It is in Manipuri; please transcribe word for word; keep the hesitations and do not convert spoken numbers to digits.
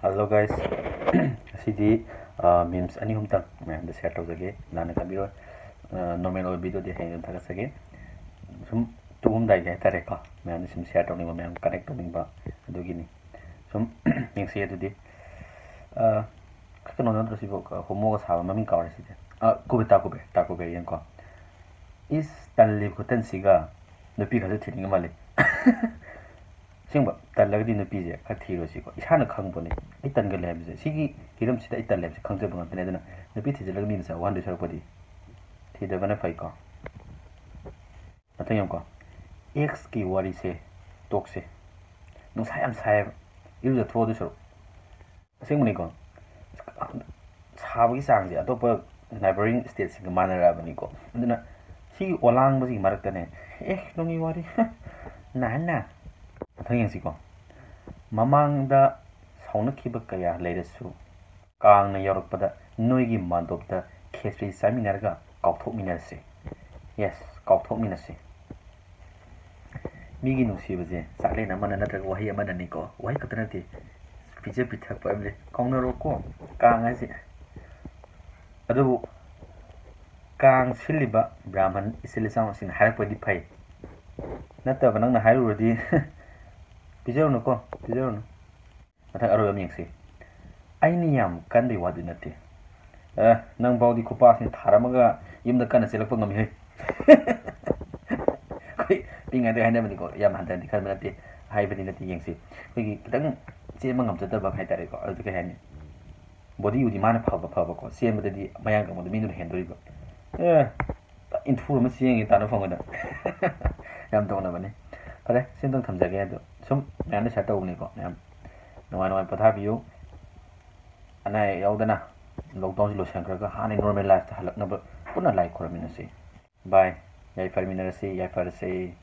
Hello guys, ꯉꯁꯤꯗꯤ memes ꯑꯅꯤ ꯑꯍꯨꯝꯇꯪ ꯃꯌꯥꯝꯗ share ꯇꯧꯖꯒꯦ꯫ ꯂꯥꯟꯅ ꯈꯟꯕꯤꯔꯣꯏ, normal ꯑꯣꯏꯕ videoꯗꯤ ꯍꯌꯦꯡ ꯑꯗꯨꯝ ꯊꯥꯒꯠꯆꯒꯦ꯫ ꯁꯨꯝ ꯇꯨꯝꯃꯝꯗꯥꯏꯒꯤ ꯍꯥꯏꯇꯥꯔꯦꯀꯣ, ꯃꯌꯥꯝꯗ ꯁꯨꯝ share ꯇꯧꯅꯤꯡꯕ, ꯃꯌꯥꯝ connect ꯇꯧꯅꯤꯡꯕ ꯑꯗꯨꯒꯤꯅꯤ꯫ ꯁꯨꯝ ꯌꯦꯡꯁꯤ ꯑꯗꯨꯗꯤ꯫ ꯑ, ꯀꯩꯅꯣ ꯅꯠꯇ꯭ꯔꯣ ꯁꯤꯕꯨ? ꯍꯣꯃꯣꯒ ꯁꯥꯕ ꯃꯃꯤꯡ ꯀꯥꯎꯔꯦ ꯁꯤꯗꯤ꯫ ꯑ, ꯀꯨꯕꯦ, ꯇꯥ ꯀꯨꯕꯦ, ꯇꯥ ꯀꯨꯕꯦ ꯌꯦꯡꯀꯣ꯫ ꯏꯁ, ꯇꯜꯂꯤ ꯈꯨꯇꯟꯁꯤꯒ꯫ ꯅꯨꯄꯤ ꯈꯔꯁꯨ ꯊꯤꯅꯤꯡꯉ ꯃꯥꯜꯂꯤ꯫ ꯑꯁꯦꯡꯕ, ꯇꯜꯂꯒꯗꯤ ꯅꯨꯄꯤꯁꯦ ꯈꯔ ꯊꯤꯔꯣꯏꯁꯤꯀꯣ꯫ ꯏꯁꯥꯅ ꯈꯪꯕꯅꯦ ꯑꯩ ꯇꯟꯒꯜꯂꯦ ꯍꯥꯏꯕꯁꯦ꯫ ꯁꯤꯒꯤ ꯍꯤꯔꯝꯁꯤꯗ ꯑꯩ ꯇꯜꯂꯦ ꯍꯥꯏꯕꯁꯦ ꯈꯪꯖꯕ ꯉꯥꯛꯇꯅꯦ꯫ ꯑꯗꯨꯅ ꯅꯨꯄꯤ ꯊꯤꯖꯤꯜꯂꯒ ꯃꯤ ꯃꯆꯥ ꯋꯥꯍꯟꯗꯣꯏ ꯁꯔꯨꯛꯄꯨꯗꯤ ꯊꯤꯗꯕꯅ ꯐꯩꯀꯣ꯫ ꯃꯊꯪ ꯌꯦꯡꯉꯨꯀꯣ꯫ Xꯀꯤ ꯋꯥꯔꯤꯁꯦ ꯇꯣꯛꯁꯦ꯫ ꯅꯨꯡꯁꯥ ꯌꯥꯝ ꯁꯥꯏꯌꯦꯕ꯫ ꯏꯔꯨꯖꯊꯣꯛꯑꯣ ꯑꯗꯨ ꯁꯔꯨꯛ꯫ ꯑꯁꯦꯡꯕꯅꯤꯀꯣ꯫ ꯁꯥꯕꯒꯤ ꯆꯥꯡꯁꯦ ꯑꯇꯣꯞꯄ neighbouring stateꯁꯤꯡꯒ ꯃꯥꯟꯅꯔꯛꯑꯕꯅꯤꯀꯣ꯫ ꯑꯗꯨꯅ ꯁꯤꯒꯤ ꯑꯣꯂꯥꯡꯕꯁꯤꯒꯤ ꯃꯔꯛꯇꯅꯦ, ꯑꯦ, ꯅꯨꯡꯒꯤ ꯋꯥꯔꯤ꯫ ꯅꯥ ꯅꯥ꯫ ꯃꯊꯪ ꯌꯦꯡꯁꯤꯀꯣ꯫ ꯃꯃꯥꯡꯗ ꯁꯥꯎꯅꯈꯤꯕ ꯀꯌꯥ ꯂꯩꯔꯁꯨ, ꯀꯥꯡꯅ ꯌꯧꯔꯛꯄꯗ ꯅꯣꯏꯒꯤ ꯃꯥꯟꯗꯣꯞꯇ ꯈꯦꯆ꯭ꯔꯤ ꯆꯥꯃꯤꯟꯅꯔꯒ ꯀꯥꯎꯊꯣꯛꯃꯤꯟꯅꯔꯁꯤ꯫ Yes, ꯀꯥꯎꯊꯣꯛꯃꯤꯟꯅꯁꯤ꯫ ꯃꯤꯒꯤ ꯅꯨꯡꯁꯤꯕꯁꯦ ꯆꯥꯛꯂꯦꯟ ꯑꯃꯅ ꯅꯠꯇ꯭ꯔꯒ ꯋꯥꯍꯩ ꯑꯃꯅꯅꯤꯀꯣ, ꯋꯥꯍꯩ ꯈꯛꯇ ꯅꯠꯇꯦ, ꯄꯤꯖ ꯄꯤꯊꯛꯄ ꯑꯃꯗꯤ ꯀꯥꯎꯅꯔꯣꯀꯣ, ꯀꯥꯡ ꯍꯥꯏꯁꯦ꯫ ꯑꯗꯨꯕꯨ ꯀꯥꯡ ꯁꯤꯜꯂꯤꯕ ꯕ꯭ꯔꯥꯍꯃꯟ ꯏꯆꯤꯜ ꯏꯆꯥꯎꯁꯤꯡꯅ ꯍꯥꯏꯔꯛꯄꯗꯤ ꯐꯩ, ꯅꯠꯇꯕ ꯅꯪꯅ ꯍꯥꯏꯔꯨꯔꯗꯤ ꯄꯤꯖꯔꯨꯅꯨꯀꯣ, ꯄꯤꯖꯔꯨꯅꯨ꯫ ꯃꯊꯪ ꯑꯔꯣꯏꯕ ꯑꯃ ꯌꯦꯡꯁꯤ꯫ ꯑꯩꯅ ꯌꯥꯝ ꯀꯟꯕꯩ ꯋꯥꯗꯤ ꯅꯠꯇꯦ꯫ ꯑ, ꯅꯪ ꯐꯥꯎꯗꯤ ꯈꯨꯄꯥꯛꯁꯤꯡ ꯊꯥꯔꯝꯃꯒ ꯌꯨꯝꯗ ꯀꯟꯅ ꯆꯦꯜꯂꯛꯄ ꯉꯝꯃꯤ ꯍꯦ꯫ ꯑꯩꯈꯣꯏ ꯄꯤꯛꯏꯉꯩꯗꯒꯤ ꯍꯥꯏꯅꯕꯅꯤꯀꯣ, ꯌꯥꯝ ꯍꯟꯊꯅꯗꯤ ꯈꯟꯕ ꯅꯠꯇꯦ, ꯍꯥꯏꯕꯗꯤ ꯅꯠꯇꯦ꯫ ꯌꯦꯡꯁꯤ, ꯑꯩꯈꯣꯏꯒꯤ ꯈꯤꯇꯪ ꯆꯦꯟꯕ ꯉꯝꯖꯗꯕ ꯍꯥꯏꯇꯥꯔꯦꯀꯣ, ꯑꯗꯨ ꯀꯩ ꯍꯥꯏꯅꯤ, ꯕꯣꯗꯤꯕꯨꯗꯤ ꯃꯥꯅ ꯐꯕ ꯐꯕꯀꯣ, ꯆꯦꯟꯕꯗꯗꯤ ꯃꯌꯥꯡ ꯀꯪꯕꯗꯣ ꯃꯤꯗꯨꯅ ꯍꯦꯟꯗꯣꯔꯤꯕ꯫ ꯑꯦ, ꯏꯟꯊꯨꯔ ꯑꯃ ꯆꯦꯡꯉꯦ ꯇꯥꯅ ꯐꯪꯉꯣꯏꯗ꯫ ꯌꯥꯝ ꯇꯧꯅꯕꯅꯤ꯫ ꯐꯔꯦ, ꯁꯤ ꯑꯝꯇꯪ ꯊꯝꯖꯒꯦ꯫ ꯑꯗꯣ ꯁꯨꯝ ꯃꯌꯥꯝꯗ ꯁꯤꯌꯔ ꯇꯧꯕꯅꯤꯀꯣ꯫ ꯃꯌꯥꯝ ꯅꯨꯡꯉꯥꯏ ꯅꯨꯡꯉꯥꯏ ꯄꯣꯊꯥꯕꯤꯌꯨ꯫ ꯑꯅꯥ ꯑꯌꯦꯛ ꯌꯥꯎꯗꯅ ꯂꯣꯛꯗꯥꯎꯟꯁꯤ ꯂꯣꯏꯁꯤꯟꯈ꯭ꯔꯒ ꯍꯥꯟꯅ ꯅꯣꯔꯃꯦꯜ ꯂꯥꯏꯐꯇ ꯍꯜꯂꯛꯅꯕ ꯄꯨꯟꯅ ꯂꯥꯏ ꯈꯣꯏꯔꯝꯃꯤꯟꯅꯁꯤ꯫ ꯕꯥꯏ꯫ ꯌꯥꯏꯐꯔꯃꯤꯟꯅꯔꯁꯤ, ꯌꯥꯏꯐꯔꯁꯦ꯫